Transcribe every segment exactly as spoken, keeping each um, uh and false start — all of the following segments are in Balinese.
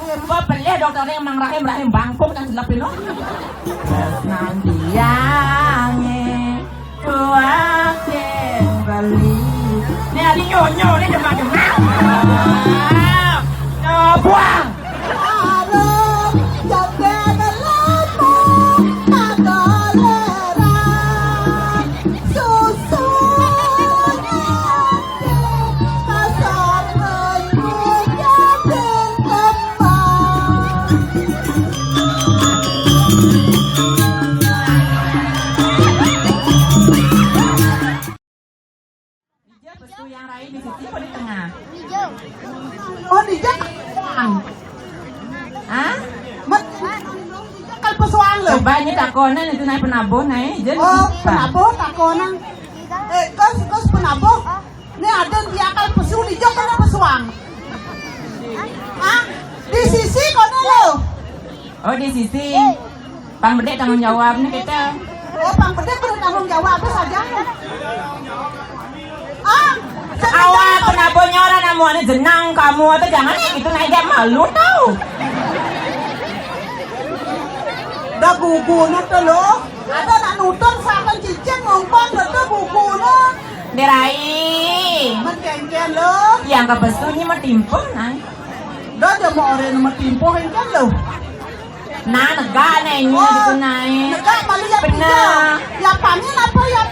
Mbok pelih dokternya Mang Rahim, Rahim bangkok yang gelap itu. Nanti yang kuatin beli. Ini hari nyonyo, ini demam-demam. Nah, buang. Pesu yang rai di sisi apa di tengah? Oh, di jaka. Hah? Met, kal pesuang lo. Coba ini takonan itu naik penabuh naik. Jadi oh, penabuh takonan. Eh, kos, kos penabuh. Ini ada dia kal pesu di jaka kena pesuang. Hah? Di sisi kono lo. Oh, di sisi. Pang bedé tanggung jawab nih kita. Oh, pang bedé perlu tanggung jawab apa saja? Ah, awak kenapa nyoran namu ada jenang kamu atau jangan ya gitu naik gak malu tau. Dah gugu tuh lo. Ada nak nutun sakan cicing ngomong betul gugu lo. Derai. Mencengkel lo. Yang kebesulnya mah timpun, ay. Dah aja mau orang yang mau timpun kan lo. Nah, negak naiknya gitu naik. Negak malu ya. Benar. Ya panin apa ya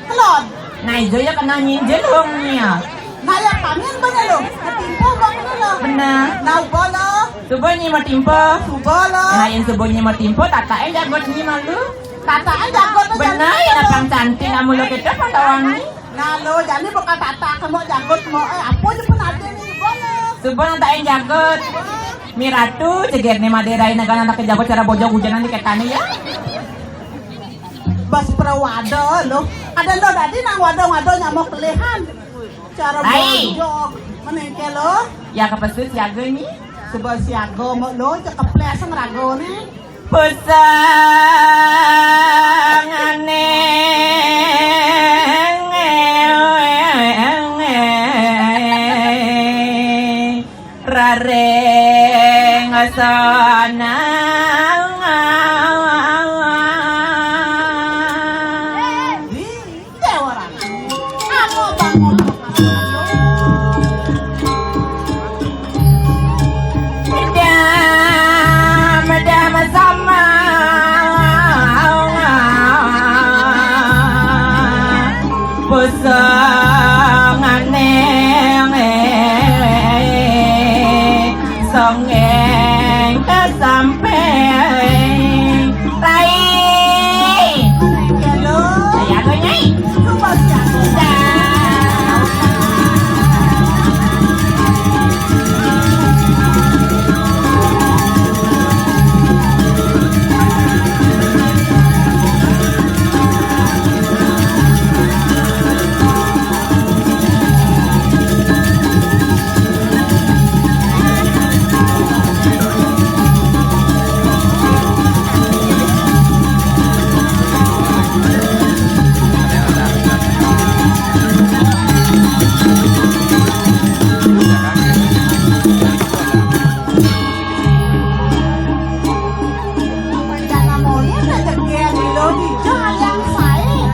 telon? Nah, itu ya kena nyinjil dongnya. Nah, ya panin bener lo. Ketimpo bang lo. Benar. Nah, ubah lo. Subuh nyi mau timpo. Ubah lo. Nah, yang subuh nyi mau timpo, tata eh jagot nyi malu. Tata eh jagot lo. Benar, ya napang cantik kamu lo kita pada wangi. Nah, lo jadi bakal tata kamu jagot mau eh apa aja pun ada nih, ubah lo. Subuh nantain jagot. Miratu, ceger nih Madera ini kan anak jago cara bojong hujanan di ketani ya. Bas perawada lo. Ada lo tadi nang wada-wada nyamuk pelihan. Cara bojong. Menengke lo. Ya kepesut siaga nih. Sebab siaga mau lo cekeples rago nih. Pusang aneh. Raring sana. Medam, medam sama. Pusangane songeng kasampeng rai. Halo. Saya tuh, Nyai. Coba siapa?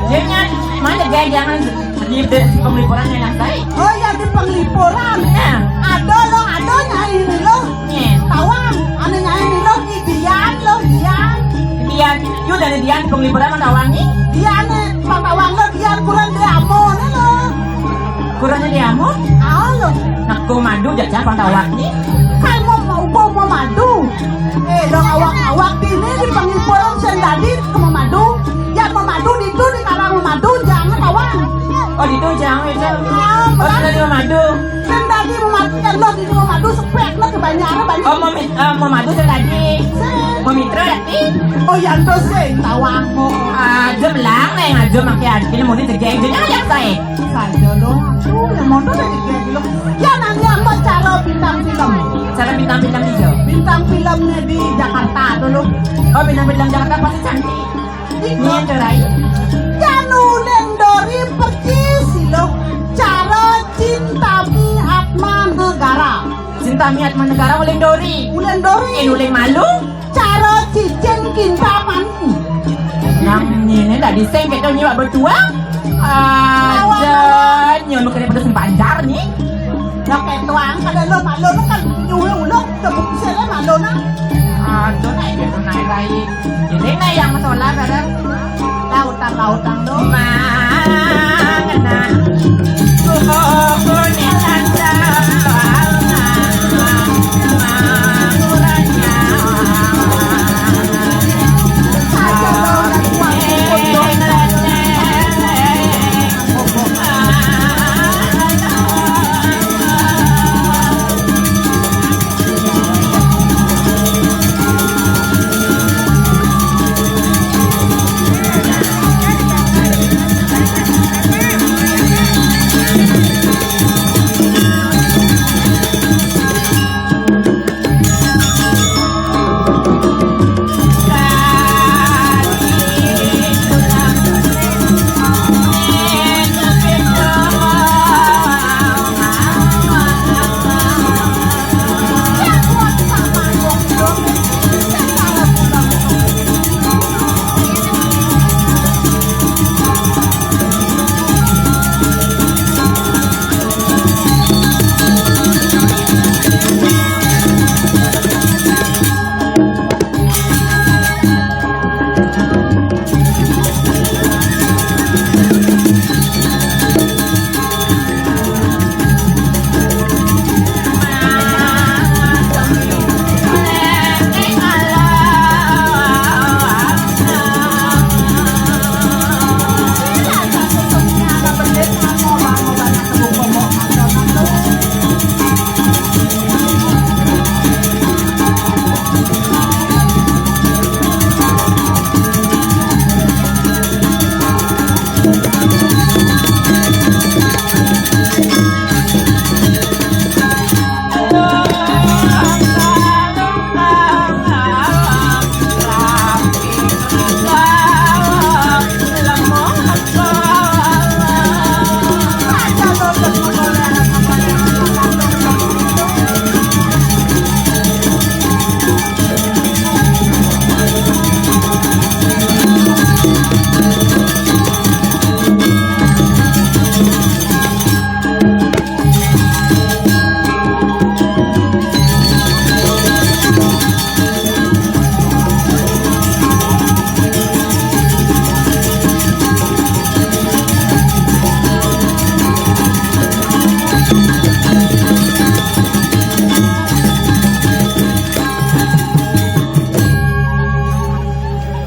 Jadinya mana gaya jangan di de- penglipuran yang saya. Oh ya di penglipuran. Nah, ada lo, ada nyai ini lo. Nih. Tawang, anu nyai ini lo, di Dian lo, Dian. Dian, yu dari Dian penglipuran mana tawangi? Dian nih, Pak Tawang lo, Dian kurang dia amon lo. Kurangnya dia amon? Ah lo. Nak ko madu jajan Pak Tawang nih. Kayak mau mau mau, mau madu. Eh, dong awak-awak ini di penglipuran sendadi ke mau madu. Ya mau madu di itu di karang mau madu jangan tawang. Oh, di itu jangan itu. Ah, oh, benar. Sudah di mau madu. Sendadi mau madu kan lo di mau madu spek lo kebanyakan banyak. Oh, mau mi- eh, mau madu sendadi. Mau mitra berarti. Oh, ya itu sih tawang mau. Ah, jemlang nih, aja makai hati mau di tegeng jadi aja saya. Saja lo, aku yang mau tuh dari dia dulu. Ya nanti apa cara bintang film? Cara bintang film hijau. Bintang filmnya di Jakarta dulu. Oh, bintang film Jakarta pasti cantik. Ini yang terakhir. Janu Nendori persis lo. Cara cinta Atma Negara. Sing Tamiat manegara uling dori. Uling dori. Yen uling malu. Cara cicing kinta mani. Nang ngene ndak diseng keto nyiwak betuang. Aja nyono kene pedes banjar ni. Lah ketuang kada lo malu kan nyuwe ulok tebuk sele malu nah. Aduh, naik gitu, naik lagi. Ini nih yang masalah bareng. Lautang-lautang dong. Mangenang. Kuhukune lancar. Manguranya. Saja dong, kuat, kuat, kuat.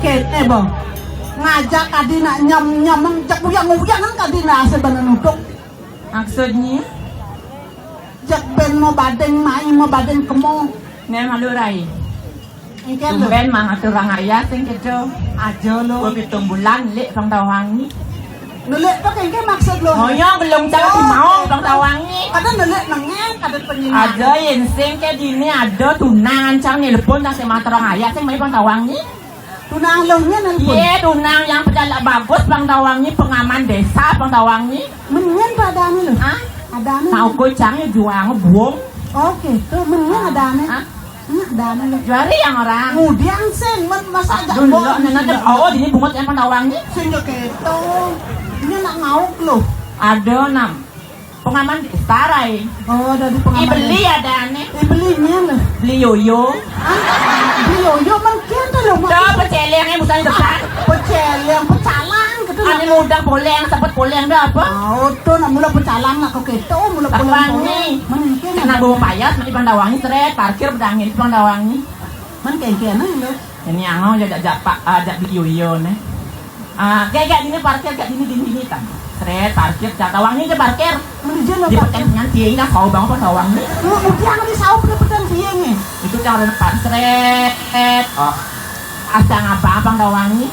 Kene, Bang. Ngajak kadi nak nyem-nyem, cek uyang-uyang kan kadi nak sebenarnya nutuk. Maksudnya? Cek ben mau badeng mai, mau badeng kemo. Nek malu rai. Engke lho. Tumben mang atur orang ayah sing kedo. Aja lo. Gua pitung bulan lek Bang Tawangi. Nelik to kengke maksud lo. Oh ya, belum jalan Oh, mau Bang Tawangi. Kada nelik nengeng, kada penyingan. Aja yen sing ke dini ada tunangan cang nelpon tak sing matur orang ayah sing mai Bang Tawangi. Tunang lo nya nelpon. Iya, tunang yang pejalak bagus Bang Tawangi, pengaman desa Bang Tawangi. Menyen padane lo. Hah? Adane. Tahu kocangnya juang buang. Oke, tuh menyen adane. Hah? Nah, adane lo. Juari yang orang. Ngudiang sing men masa ajak Dulu bol. Nana kan oh ini bungut yang Bang Tawangi. Sing yo keto. Ini nak ngauk lo. Ada enam. Pengaman desa rai. Oh, dari pengaman. Ibeli adane. Ibelinya lo. Beli yoyo. Ah, beli yoyo mungkin tuh lo. Dah pecelengnya bukan depan. Peceleng, pecalang gitu. Ane mudah poleng, sepet poleng dah apa? Oh, tuh nak mula pecalang nak kok keto, mula poleng. Tawangi. Mungkin. Kena bau payas, mani Bang Tawangi seret, parkir bedangin Bang Tawangi. Man kengke ana lo. Ini angau ya jak jak pak, ah, jak beli yoyo ne. Ah, gak gak ini parkir gak ini dini dini tam. Seret parkir, jak Tawangi je parkir. Mani je lo Di parkir. Pekan dengan dia ini kau bang apa Tawangi? Lo udah nggak disau pada petang dia ne. Itu cara depan seret. Oh. Asal ngapa abang Tawangi?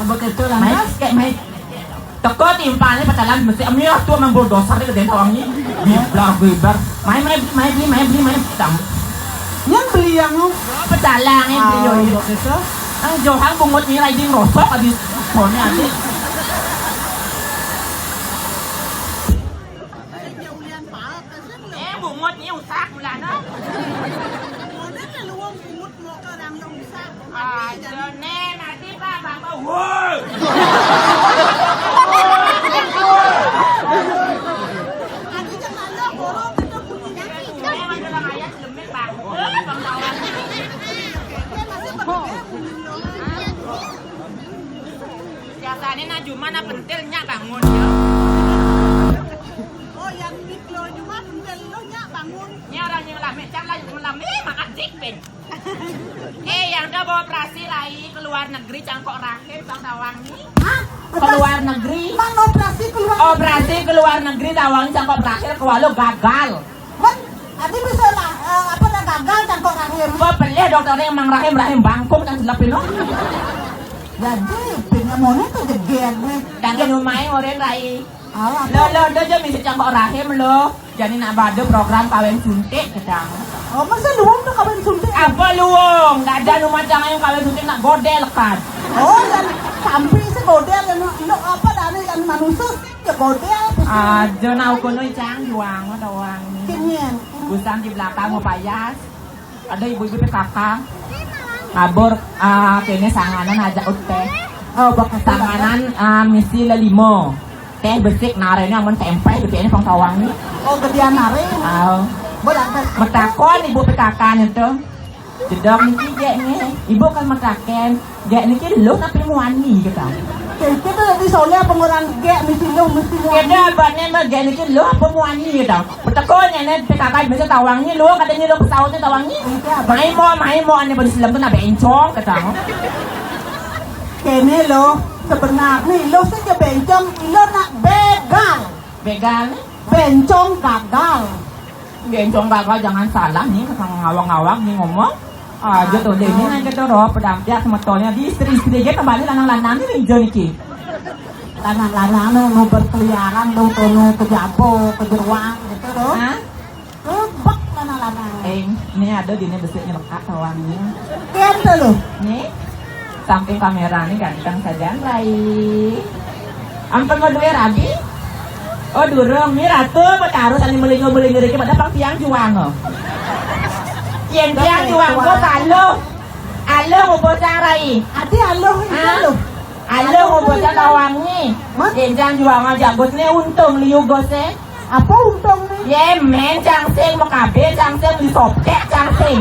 Abang keto lah. Mai kayak mai. Teko timpane pecalang mesti emi tu mang bulldozer ni gede Tawangi. Biblar bibar. Mai mai beli mai beli mai beli mai tam. Yang beli yang Pecalang ni beli yo. Begitu. Ang Johang bungut ni riding rosok adi. Kone adi. Eh bungut ni usak mulana. Ini nah Juma nah pentil nyak bangun ya. Oh, yang miklo Juma pentil lo nyak bangun. Ini orang yang lame cang lah yang lame makan jik pin. Eh, yang dah bawa operasi rai ke luar negeri cangkok rahim bang tawang ni. Hah? Ke luar negeri. Mang operasi ke luar. Operasi ke luar negeri tawang cangkok berakhir ke walau gagal. Wan, adi bisa lah, eh, apa dah gagal cangkok rahim. Kok pelih dokternya emang rahim, rahim bangkung dan selap ini. Jadi, pinnya moni tuh jeger nih. Dan ini main oren rai. Alah. Lo, lo, lo je misi cangkok rahim lo. Jadi nak bade program kawin suntik kedang. Oh, masa luang tuh kawin suntik? Apa luang? Nggak ada rumah jangan yang kawin suntik nak godel kan. Oh, dan sampai si godel yang lo apa dah nih yang manusia ya godel. Aja nak kono cang juang doang. Kini. Busang di belakang mau payas. Ada ibu-ibu P K K. Ngabur, ah, kene sanganan aja utte. Oh, bakas sanganan, ah, misi lelimo. Teh besik narene amun tempe gedene pang tawang ni. Oh, gedean nare. Ah. Metakon ibu P K K itu. Jedok niki jek ni. Ibu kan metaken. Gek niki luh tapi muani gitu. Kita lebih soleh apa orang gek mesti luh mesti muani. Kita abadnya mah gek niki luh apa muani gitu. Betekonya nih P K K bisa tawangnya luh katanya luh pesawatnya tawangnya. Iya, Abang. Mai mo, mai mo ane baju silam tuh nak bencong kata. Kene lo sebenarnya lo saja bencong, lo nak begal. Begal nih? Bencong gagal. Bencong gagal jangan salah nih, kata ngawang-ngawang nih ngomong. Aja tuh deh, ini nang kita roh pedampiak semetonnya di istri-istri aja kembali lanang-lanang ini hijau niki. Lanang-lanang nu, nu berkeliaran nu, nu ke Jabo, ke Jeruang gitu loh. Hah? Rebek lanang-lanang. Eh, ini ada di ini besoknya lekat tawangnya. Kian tuh lo. Nih, samping kamera nih ganteng saja, Rai. Ampun mau duwe rabi? Oh, durung. Ni ratu apa taruh tadi melingo-melingo iki pada pang tiang juang, oh. Yen tiang juang, kok aluh. Aluh mau bocah rai. Adi aluh ini. Hah? Aluh. Aluh mau bocah tawangi. Mas? Yen tiang juang aja, gosne untung liu gose. Apa untung nih? Ye, men, cangsing, mau kabeh, cangsing, beli sobek, cangsing.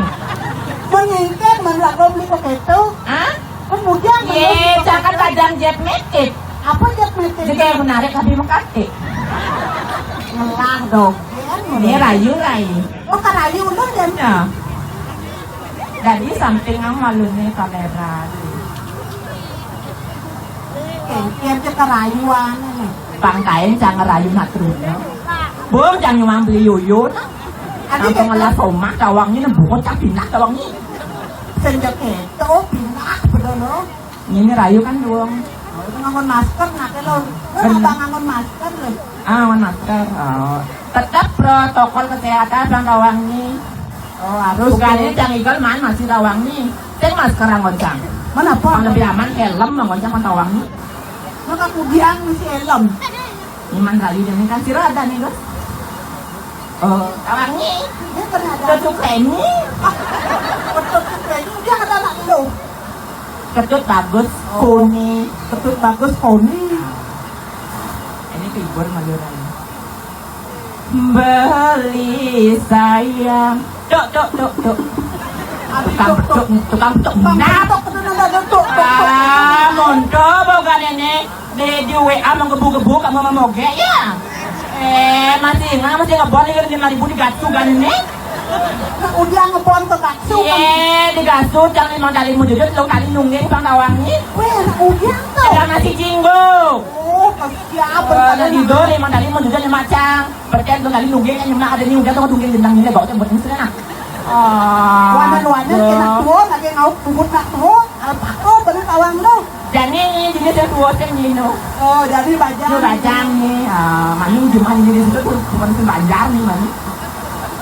Menyingkir, menurut aku beli kok itu. Hah? Kemudian ye, jangan tajam jet metit. Apa jet metit? Jadi yang menarik tapi mengkatik. Ngelah dong. Ini rayu rai. Oh, karayu lu dan. Ya. Jadi samping yang malu nih kamera. Kayak dia karayuan nih. Bang kain jangan rayu nak terus. Bung jangan nyumbang beli yoyo nah. Ada kampung ngelas omah tawangnya nembungut cak pindah tawangnya. Senjak itu pindah bener loh. Ini rayu kan dong. Oh, itu nganggon masker, nah, kalau lu nggak nganggon masker, loh. Ah, nganggon masker. Oh. Tetap protokol kesehatan, Bang Tawangi. Oh, harus. Bukannya tuh. Cang Igel man masih Tawangi. Sing masker nganggon cang. Mana apa? Yang lebih aman, helm nganggon cang, Bang Tawangi. Maka kudiang masih helm. Iman rayu dengan kan sira ada nih, Gus. Oh, Tawangi. Ini pernah ada. Tutup ini. Tutup ini, dia ada anak lu. Ketut bagus, oh. Koni. Ketut bagus, koni. Ini hibur Madura ini. Beli sayang. Tok, tok, tok, tok. Tukang petuk, tukang petuk. Nah, tok, tok, tok, tok, tok, tok. Ah, monto boga nenek. Di, di W A menggebu-gebu kamu memoge ya. Eh, masih ingat masih ngebon lagi lima ribu di Gatsu kan ini? Udah ngebon ke Gatsu. Iya, di Gatsu jangan lima kali mau jujur, lo kali nungging bang tawangi. Weh, udah tuh. Ada nasi jinggo. Oh, siapa? Oh, ada di do lima kali mau jujur lima cang. Berarti lo kali nungging yang nyemak ada nih udah tuh nungging dendang ini bawa buat istri nak. Ah, wanan-wanan kena tua, lagi ngau kubut nak tua. Alpako bener tawang lo. Jani ini jenis yang tua sih Nino. Oh, jadi bajang. Ini bajang nih. Ah, mami jumah ini di situ tuh bukan si Banjar nih mami.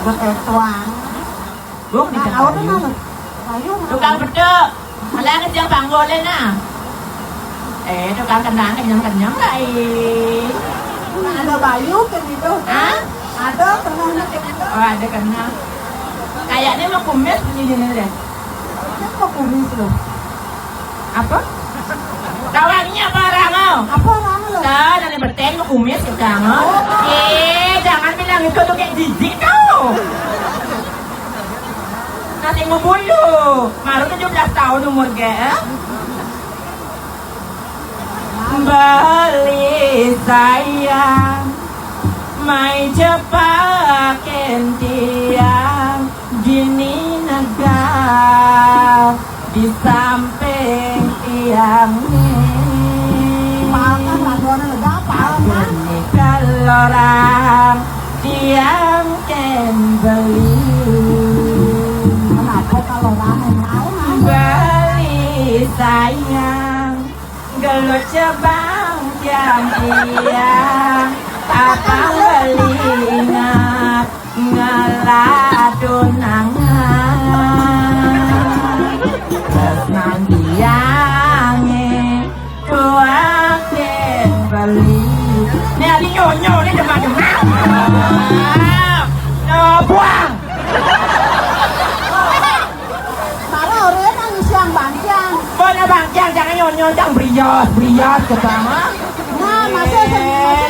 Betul tuang. Bung di Nah, kau tuh kayu. Mana? Kayu. Tukang beduk. Malah ke siang panggolnya nah. Eh, tukang kenang kenyang-kenyang lah eh. Nah, ada bayu ke gitu. Hah? Ada kenang ke gitu. Oh, ada kenang. Kayaknya mau kumis begini nih deh. Siapa kumis lo? Apa? Tawangi apa orang lo? Apa orang lo? Lah, dari beten mau kumis ke kamu. Oh. Eh, jangan bilang itu tuh kayak jijik tau. Nanti mau bulu. Baru tujuh belas tahun umur ge. Eh? Beli sayang, mai cepakin tiang, dini negak di samping tiang ni. Palkan laguannya lega, palkan. Dini kelorang tiang ken beli. Kenapa kalau rame? Beli sayang, gelut cebang tiang-tiang, apa beli ingat ngeladun angan. Terus nang tiange tuakin beli. Ini ada nyonyo, ini demam-demam. Nah, buang. Malah orang nangis yang bangkiang. Mana bangkiang, jangan nyonyo, jangan brios, brios ke bang. Nah, masih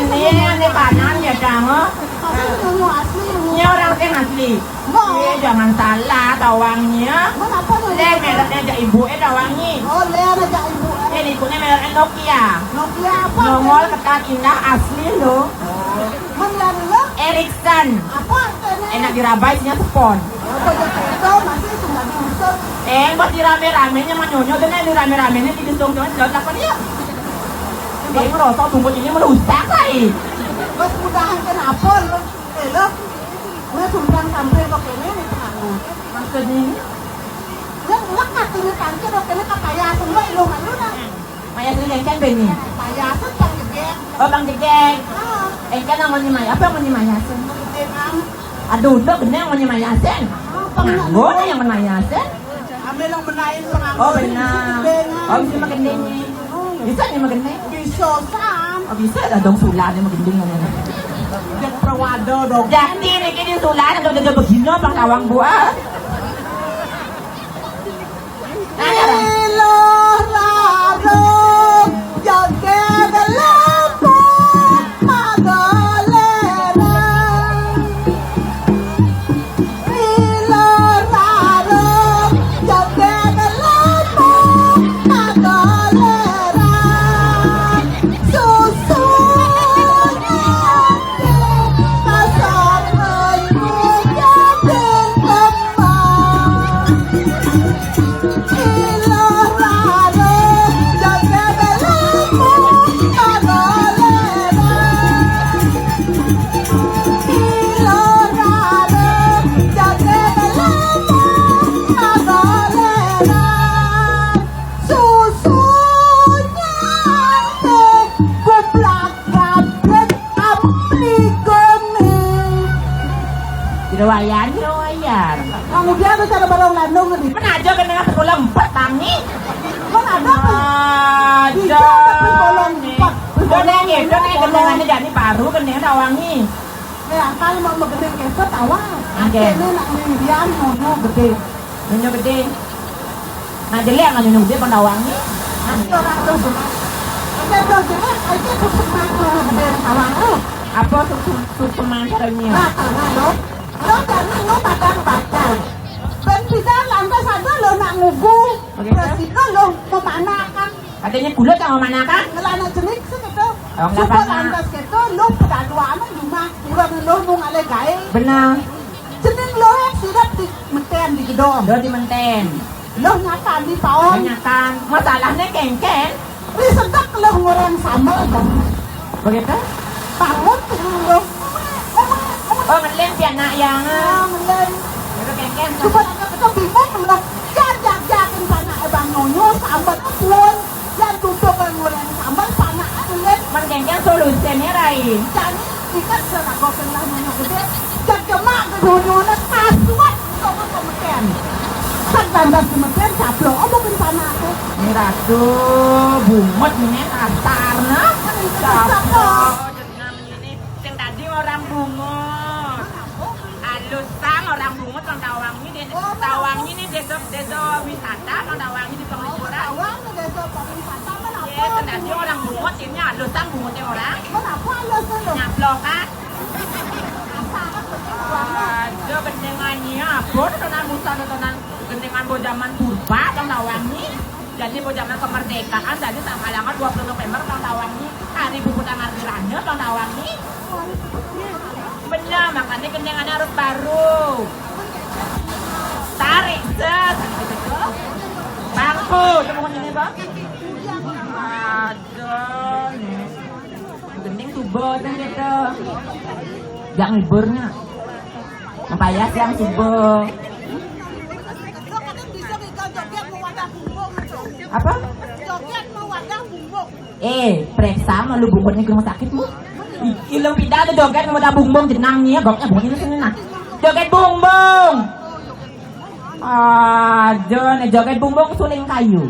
ini, ini kanan ya, Cang. Masih nyonyo asli. Ini orang yang asli. Iya, jangan salah, tawangnya. Kenapa lu? Leh, mereknya aja ibu, eh, tawangnya. Oh, leh, aja ibu, eh. Ini ibunya mereknya Nokia. Nokia apa? Nongol, ketat, indah, asli loh. Mana lu? Ericsson. Apa artinya? Enak dirabai, isinya spon. Apa aja foto, masih itu nggak diusut. Eh, buat dirame-ramenya mah nyonyo, dan dirame-ramenya di dusung, jangan jauh takut ya. Dia merosot, bungkus ini merusak lagi. Mas mudahan kenapa lu? Eh, lu? Gue sumpah sampai kok ini nih, Kang. Maksudnya ini? Yang lekat ini tangkir, oke, ini kata ya, semua lu malu dah. Maya sini kan Beni. Maya tuh Bang Jegek. Oh, Bang Jegek. Ah. Eh, kan namanya Maya, apa namanya Maya sih? Jegek, Kang. Aduh, udah bener namanya Maya sih. Ah, Bang. Nganggo yang namanya Maya sih. Ame yang benain penganggo. Oh, benar. Jegek, Kang. Oh, bisa makan deh. Bisa nih magending? Bisa, San. Oh, bisa lah dong, sulan yang magending namanya. Yang prawada dong. Jadi niki di sulan ada udah begini bang tawang buah. Nah, ya, Bang. Iloh rarung joget lembu magolera. Susunya teh goblak gablek ampli gone. Jero wayan, jero wayan. Kamu dia tuh cara barang landung nih. Mana aja kan dengan sekolah empat tangi. Kan ada kan? Aja. Bisa tapi kalau nih. Empat. Gone gitu nih, gendengane jani baru gendengane wangi. Ya, kalau mau begendeng kesot awal. Oke. Ini nak mindian mau gede. Nyonya gede. Nah, jelek nggak nyonya gede, Pandawang nih. Nah, itu orang tuh. Oke, tuh, jelek, oke, tuh, semang, tuh, gede, Pandawang, tuh. Apa tuh, tuh, tuh, semang caranya? Nah, karena lo, lo jangan lo padang baca. Ben bisa lantas ada lo nak ngugu. Oke, terus itu lo memanahkan. Katanya bulat sama mana kan? Ngelana jenik sih gitu. Oh, nggak. Coba apa-apa. Lantas gitu, lo pedaduan di rumah, kurang lo mau ngalih gawe. Benar. Jening lo sirap di menten di gedong. Lo di menten. Lo nyakan di paon. Nyakan. Masalahnya kengken. Di sedak lo ngoreng sambal dong. Begitu? Bangun tuh lo. Oh, ngelem si anak yang. Ah, ngelem. Itu kengken. Coba anak itu bingung lo. Jajakin sana abang nyonya sambal pun. Yang tutup kan ngoreng sambal sana ngelem. Mengkengken solusinya, Rai. Jadi ikat sana kau kena nyonya gede. Jajamak ke nyonya kasuat. Kau kemeten. Kan tambah kemeten, caplok. Oh, mungkin sana aku. Ini ratu, bungut ini kasar, nah. Kan itu caplok. Caplok. Jenengan ini, sing tadi orang bungut. Alus sang orang bungut, orang Tawang ini, oh, Tawang ini desa, desa wisata, orang Tawang ini penglipuran. Tawang desa pariwisata, kan apa? Iya, sing tadi orang bungut, ini alus sang bungutnya orang. Kenapa alus sang? Nyaplok, kan? Aja gendingannya, apa? Tontonan musa, tontonan gendingan bo zaman purba, orang Tawang ini. Jadi, bocah zaman kemerdekaan, jadi tanggal dua puluh November, bang tawang ni, hari buku tangan kiranya, bang tawang ni. Benar, makanya gendengannya harus baru. Tarik, set, gitu tuh. Bangku, tepuk sini, bang. Aduh, nih. Gending tuh, bocah gitu. Yang hiburnya. Mempayas yang subuh. Apa? Eh, periksa malu bunggungnya ke rumah sakit mu. Ilang pindah ada joget mau tabung bong jenangnya, goknya bunggungnya sini nah. Joget bungbong. Aduh, nih joget bungbong suling kayu.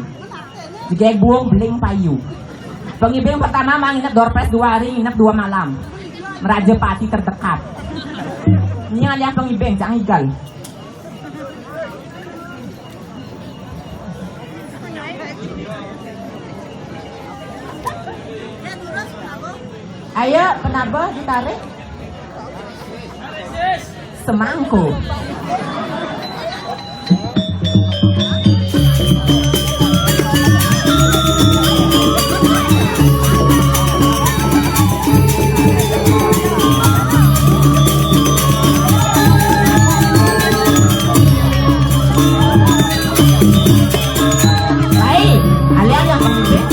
Joget buang beling payu. Pengibing pertama mah nginep dorpes, dua hari, nginep dua malam. Meraja Pati terdekat. Ini alias pengibing, jangan igal. Ayo, penabah ditarik. Semangku. Baik, kalian yang pemimpin.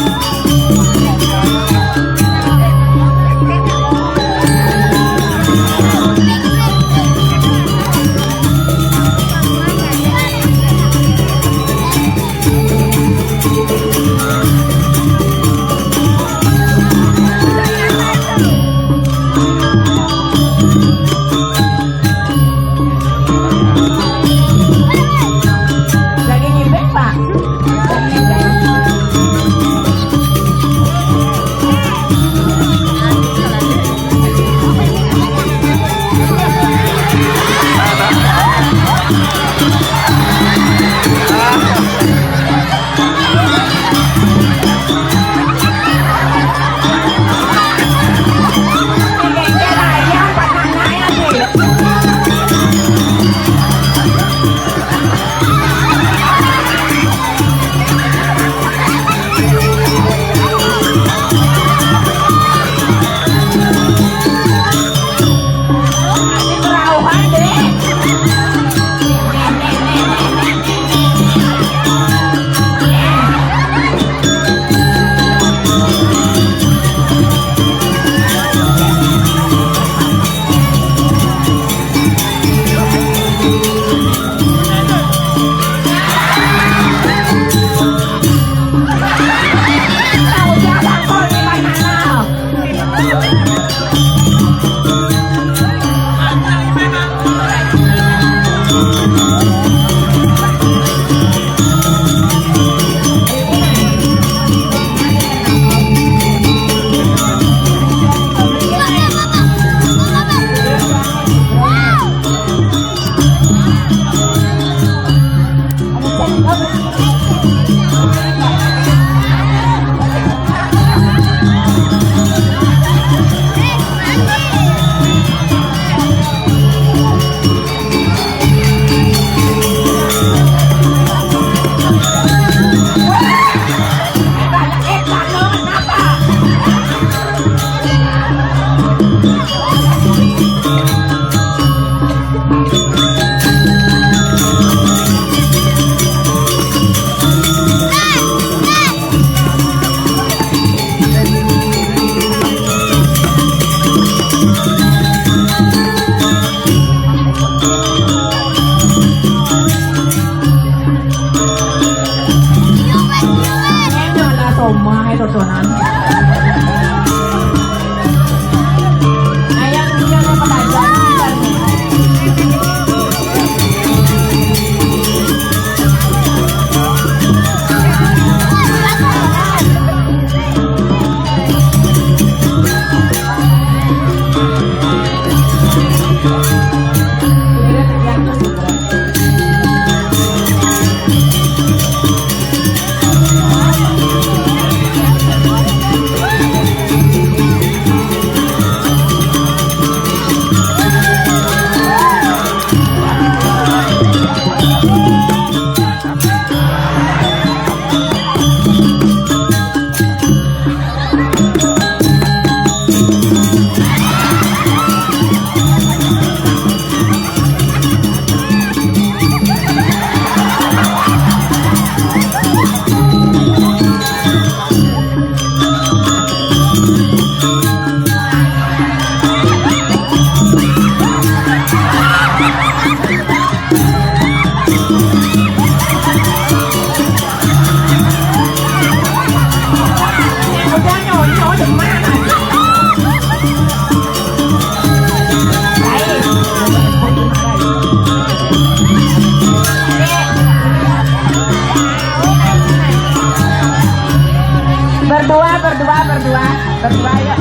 Berdua, yuk.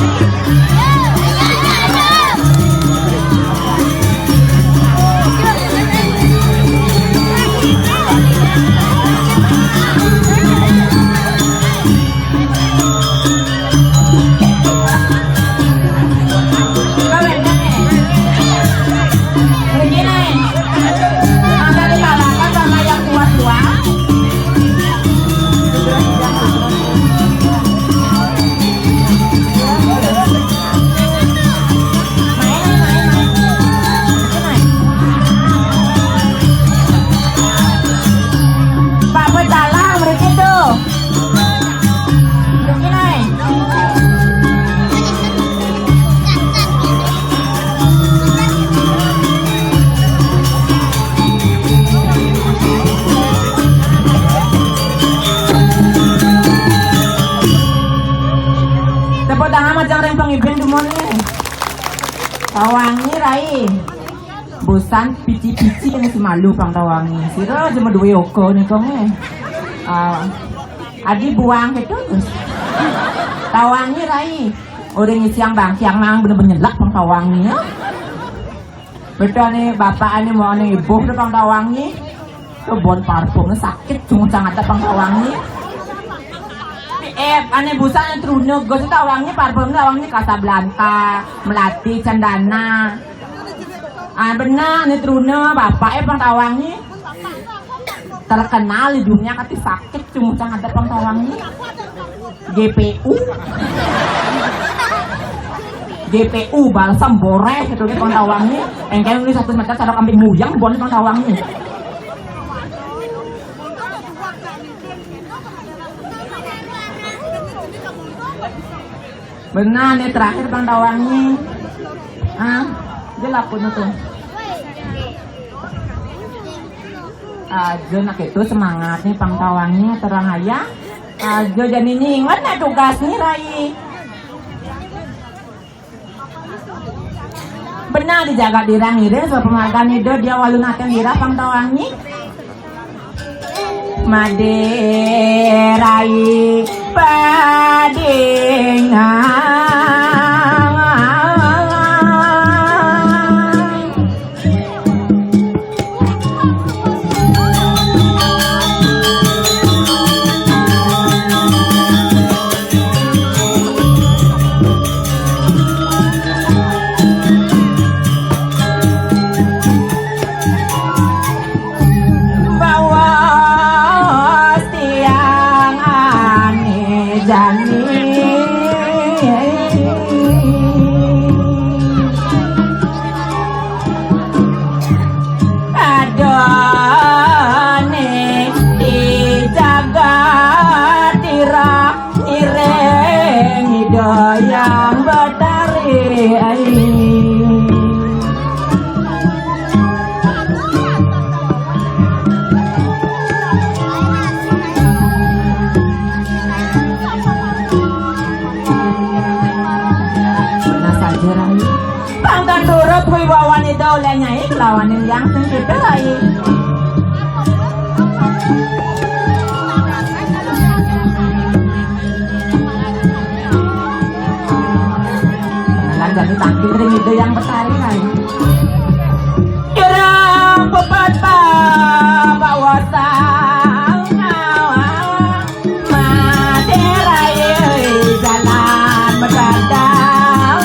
Pak Pecalang, mriki to. Mriki, Nay. Tepuk tangan macam ring pangibing dumun nggih. Tawangi, Rai. Bosan pici-pici kene si malu pang tawangi. Sira aja maduwe yoga nika nggih. Ah, adi buang gitu, Gus. Tawangi, Rai. Ora ngisiang bangkiang nang bener-bener nyelak pang tawangi ya. Bedane bapakane mau ning ibuh to pang tawangi. Kebon parfum sakit cuma sangat pang tawangi. Eh, ane busan ane trune, Gus, tawangi parfum tawangi Casablanca, Melati, Cendana. Ah, bener, ane trune, bapake pang tawangi. Terkenal di dunia kati sakit cuma sangat pang tawangi. G P U. G P U balsam boreh gitu, gitu, pang tawangi. Engkel ini satu meter, sarok ambil muyang, bon pang tawangi. Benar nih, terakhir pang tawangi. Ah, dia lakunya tuh. Aja nak itu semangatnya pang tawangi, terang aja. Aja jadi nyinget nih tugas nih, Rai. Benar dijaga dirang ire, so pemargan ida dia walu naten dirah pang tawangi. Madé rai padingang. Bawas tiang ane jani. Adone di jagat ira. Ngiring Ida Hyang Betari. Nah, saja, Rai. Pangkat turut wibawan Ida oleh Nyai kelawan Hyang sing kita, Rai. Lan jadi tangkil ring Ida Hyang Betari, Rai. Kirang pepatah bawasang. Madé raya jalan mendadak.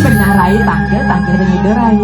Benar rai, tangkil, tangkil ring Ida rai.